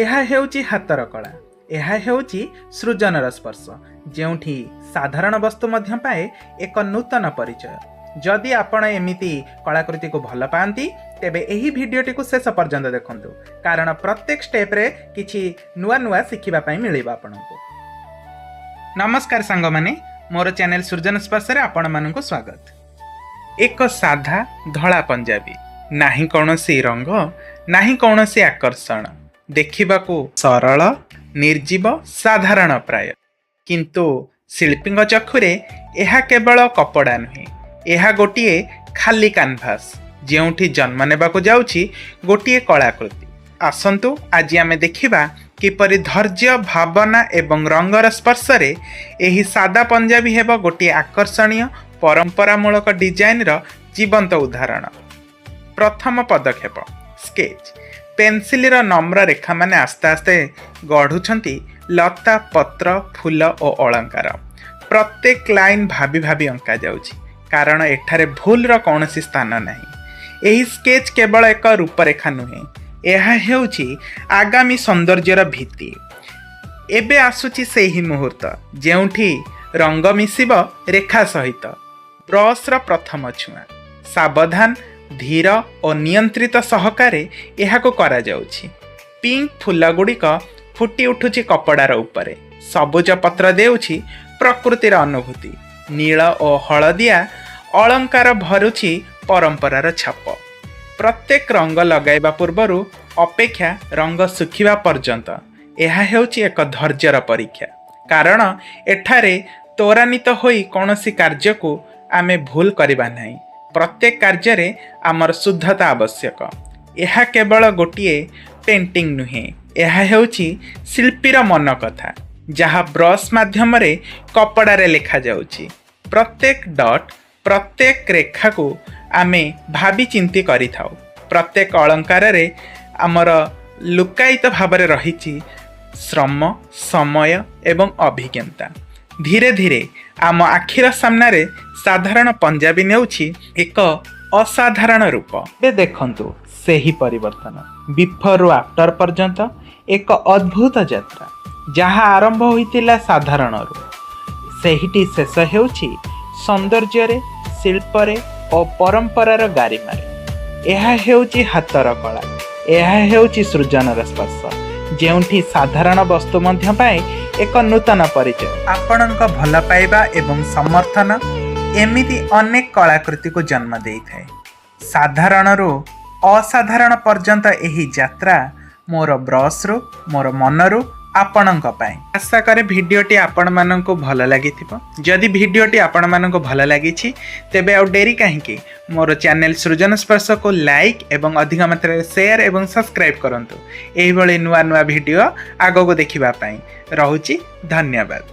ଏହା ହେଉଛି ହାତର କଳା, ଏହା ହେଉଛି ସୃଜନର ସ୍ପର୍ଶ, ଯେଉଁଠି ସାଧାରଣ ବସ୍ତୁ ମଧ୍ୟ ପାଏ ଏକ ନୂତନ ପରିଚୟ। ଯଦି ଆପଣ ଏମିତି କଳାକୃତିକୁ ଭଲ ପାଆନ୍ତି, ତେବେ ଏହି ଭିଡ଼ିଓଟିକୁ ଶେଷ ପର୍ଯ୍ୟନ୍ତ ଦେଖନ୍ତୁ, କାରଣ ପ୍ରତ୍ୟେକ ଷ୍ଟେପ୍ରେ କିଛି ନୂଆ ନୂଆ ଶିଖିବା ପାଇଁ ମିଳିବ ଆପଣଙ୍କୁ। ନମସ୍କାର ସାଙ୍ଗମାନେ, ମୋର ଚ୍ୟାନେଲ ସୃଜନ ସ୍ପର୍ଶରେ ଆପଣମାନଙ୍କୁ ସ୍ୱାଗତ। ଏକ ସାଧା ଧଳା ପଞ୍ଜାବୀ, ନାହିଁ କୌଣସି ରଙ୍ଗ, ନାହିଁ କୌଣସି ଆକର୍ଷଣ, ଦେଖିବାକୁ ସରଳ, ନିର୍ଜୀବ, ସାଧାରଣ ପ୍ରାୟ। କିନ୍ତୁ ଶିଳ୍ପୀଙ୍କ ଚକ୍ଷୁରେ ଏହା କେବଳ କପଡ଼ା ନୁହେଁ, ଏହା ଗୋଟିଏ ଖାଲି କାନଭାସ୍, ଯେଉଁଠି ଜନ୍ମ ନେବାକୁ ଯାଉଛି ଗୋଟିଏ କଳାକୃତି। ଆସନ୍ତୁ ଆଜି ଆମେ ଦେଖିବା କିପରି ଧୈର୍ଯ୍ୟ, ଭାବନା ଏବଂ ରଙ୍ଗର ସ୍ପର୍ଶରେ ଏହି ସାଦା ପଞ୍ଜାବୀ ହେବ ଗୋଟିଏ ଆକର୍ଷଣୀୟ ପରମ୍ପରାମୂଳକ ଡିଜାଇନର ଜୀବନ୍ତ ଉଦାହରଣ। ପ୍ରଥମ ପଦକ୍ଷେପ, ସ୍କେଚ୍। ପେନ୍ସିଲର ନମ୍ର ରେଖାମାନେ ଆସ୍ତେ ଆସ୍ତେ ଗଢ଼ୁଛନ୍ତି ଲତା, ପତ୍ର, ଫୁଲ ଓ ଅଳଙ୍କାର। ପ୍ରତ୍ୟେକ ଲାଇନ୍ ଭାବି ଭାବି ଅଙ୍କାଯାଉଛି, କାରଣ ଏଠାରେ ଭୁଲର କୌଣସି ସ୍ଥାନ ନାହିଁ। ଏହି ସ୍କେଚ୍ କେବଳ ଏକ ରୂପରେଖା ନୁହେଁ, ଏହା ହେଉଛି ଆଗାମୀ ସୌନ୍ଦର୍ଯ୍ୟର ଭିତ୍ତି। ଏବେ ଆସୁଛି ସେହି ମୁହୂର୍ତ୍ତ, ଯେଉଁଠି ରଙ୍ଗ ମିଶିବ ରେଖା ସହିତ। ବ୍ରସ୍ର ପ୍ରଥମ ଛୁଆଁ ସାବଧାନ, ଧୀର ଓ ନିୟନ୍ତ୍ରିତ ସହକାରେ ଏହାକୁ କରାଯାଉଛି। ପିଙ୍କ ଫୁଲଗୁଡ଼ିକ ଫୁଟି ଉଠୁଛି କପଡ଼ାର ଉପରେ। ସବୁଜ ପତ୍ର ଦେଉଛି ପ୍ରକୃତିର ଅନୁଭୂତି। ନୀଳ ଓ ହଳଦିଆ ଅଳଙ୍କାର ଭରୁଛି ପରମ୍ପରାର ଛାପ। ପ୍ରତ୍ୟେକ ରଙ୍ଗ ଲଗାଇବା ପୂର୍ବରୁ ଅପେକ୍ଷା, ରଙ୍ଗ ଶୁଖିବା ପର୍ଯ୍ୟନ୍ତ। ଏହା ହେଉଛି ଏକ ଧୈର୍ଯ୍ୟର ପରୀକ୍ଷା, କାରଣ ଏଠାରେ ତ୍ୱରାନ୍ୱିତ ହୋଇ କୌଣସି କାର୍ଯ୍ୟକୁ ଆମେ ଭୁଲ କରିବା ନାହିଁ। ପ୍ରତ୍ୟେକ କାର୍ଯ୍ୟରେ ଆମର ଶୁଦ୍ଧତା ଆବଶ୍ୟକ। ଏହା କେବଳ ଗୋଟିଏ ପେଣ୍ଟିଂ ନୁହେଁ, ଏହା ହେଉଛି ଶିଳ୍ପୀର ମନ କଥା, ଯାହା ବ୍ରସ୍ ମାଧ୍ୟମରେ କପଡ଼ାରେ ଲେଖାଯାଉଛି। ପ୍ରତ୍ୟେକ ଡଟ୍, ପ୍ରତ୍ୟେକ ରେଖାକୁ ଆମେ ଭାବି ଚିନ୍ତି କରିଥାଉ। ପ୍ରତ୍ୟେକ ଅଳଙ୍କାରରେ ଆମର ଲୁକାୟିତ ଭାବରେ ରହିଛି ଶ୍ରମ, ସମୟ ଏବଂ ଅଭିଜ୍ଞତା। ଧୀରେ ଧୀରେ ଆମ ଆଖିର ସାମ୍ନାରେ ସାଧାରଣ ପଞ୍ଜାବୀ ନେଉଛି ଏକ ଅସାଧାରଣ ରୂପ। ଏବେ ଦେଖନ୍ତୁ ସେହି ପରିବର୍ତ୍ତନ, ବିଫୋରରୁ ଆଫ୍ଟର ପର୍ଯ୍ୟନ୍ତ ଏକ ଅଦ୍ଭୁତ ଯାତ୍ରା। ଯାହା ଆରମ୍ଭ ହୋଇଥିଲା ସାଧାରଣରୁ, ସେହିଟି ଶେଷ ହେଉଛି ସୌନ୍ଦର୍ଯ୍ୟରେ, ଶିଳ୍ପରେ ଓ ପରମ୍ପରାର ଗାରିମାରେ। ଏହା ହେଉଛି ହାତର କଳା, ଏହା ହେଉଛି ସୃଜନର ସ୍ପର୍ଶ, ଯେଉଁଠି ସାଧାରଣ ବସ୍ତୁ ମଧ୍ୟ ପାଏ ଏକ ନୂତନ ପରିଚୟ। ଆପଣଙ୍କ ଭଲ ପାଇବା ଏବଂ ସମର୍ଥନ ଏମିତି ଅନେକ କଳାକୃତିକୁ ଜନ୍ମ ଦେଇଥାଏ। ସାଧାରଣରୁ ଅସାଧାରଣ ପର୍ଯ୍ୟନ୍ତ ଏହି ଯାତ୍ରା, ମୋର ବ୍ରସ୍ରୁ, ମୋର ମନରୁ ଆପଣଙ୍କ ପାଇଁ। ଆଶା କରେ ଭିଡ଼ିଓଟି ଆପଣମାନଙ୍କୁ ଭଲ ଲାଗିଥିବ। ଯଦି ଭିଡ଼ିଓଟି ଆପଣମାନଙ୍କୁ ଭଲ ଲାଗିଛି, ତେବେ ଆଉ ଡେରି କାହିଁକି? ମୋର ଚ୍ୟାନେଲ ସୃଜନ ସ୍ପର୍ଶକୁ ଲାଇକ୍ ଏବଂ ଅଧିକ ମାତ୍ରାରେ ସେୟାର ଏବଂ ସବସ୍କ୍ରାଇବ୍ କରନ୍ତୁ, ଏହିଭଳି ନୂଆ ନୂଆ ଭିଡ଼ିଓ ଆଗକୁ ଦେଖିବା ପାଇଁ। ରହୁଛି, ଧନ୍ୟବାଦ।